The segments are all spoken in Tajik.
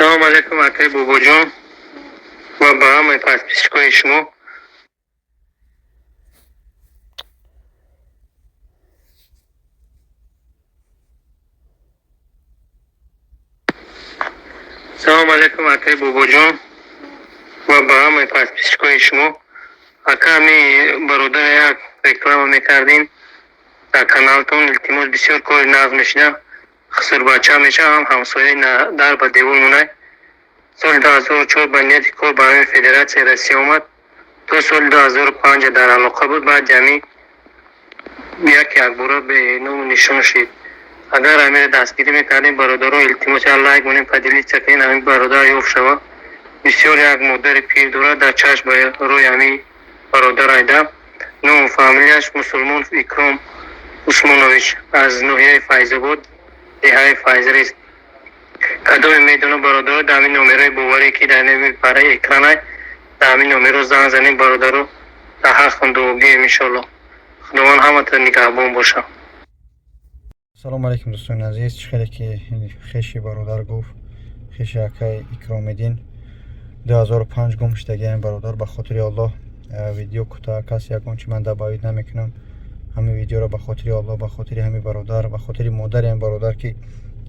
Салому алейкум, акай Бобоҷон, ва ба ҳамаи подписчикои шумо. Салому алейкум, акай Бобоҷон, ва ба ҳамаи подписчикои шумо. Ака, ми бародар як реклама мекардин дар каналтон, илтимос, бисёр кори нағз мешида. Хусурбача меша, ҳам ҳамсояи дар ба девор монай. Соли 2004 ба нияти кор ба ҳамин Федератсияи Россия омад, то соли 2005 дар алоқа буд, баъд ҷамъи як якбора беному нишон шид. Агар ҳаминро дастгирӣ мекардем, бародаро, илтимос, як лайк монем, поделиться кунем, ҳамин бародар ёфт шава. Бисёр як модари пир дорад, дар чашм ба рӯи ҳамин бародар айда. Ному фамилияш Мусулмонов Икром Усмонович, аз ноҳияи Файзобод, деҳаи Файзрист. Кадоме медонад, бародаро, дар ҳамин номерои боварӣ, ки дар барои экранай, дар ҳамин номеро занг занем, бародаро, дар ҳаққон дуогӯем, иншоалло. Худованд ҳаматон нигаҳбон бошад. Салому алейкум, дӯстони азиз. Чӣ хеле ки хеши бародар гуфт, хеши акай Икромиддин 2005 гум шудагиам бародар. Ба хотири Аллоҳ, видео кӯтоҳ кас, ягон чи ман добавить намекунам. Ҳамин видеоро ба хотири Аллоҳ, ба хотири ҳамин бародар, ба хотири модари ҳамин бародар, ки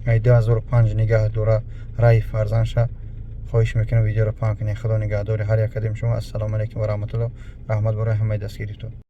ай 2005 нигаҳ дора раи фарзандша, хоҳиш мекунам, видеоро паҳн кунед. Худо нигаҳдори ҳар як кадоми шумо. Ассалому алайкум ва раҳматуллоҳ. Раҳмат барои ҳамаи дастгиритон.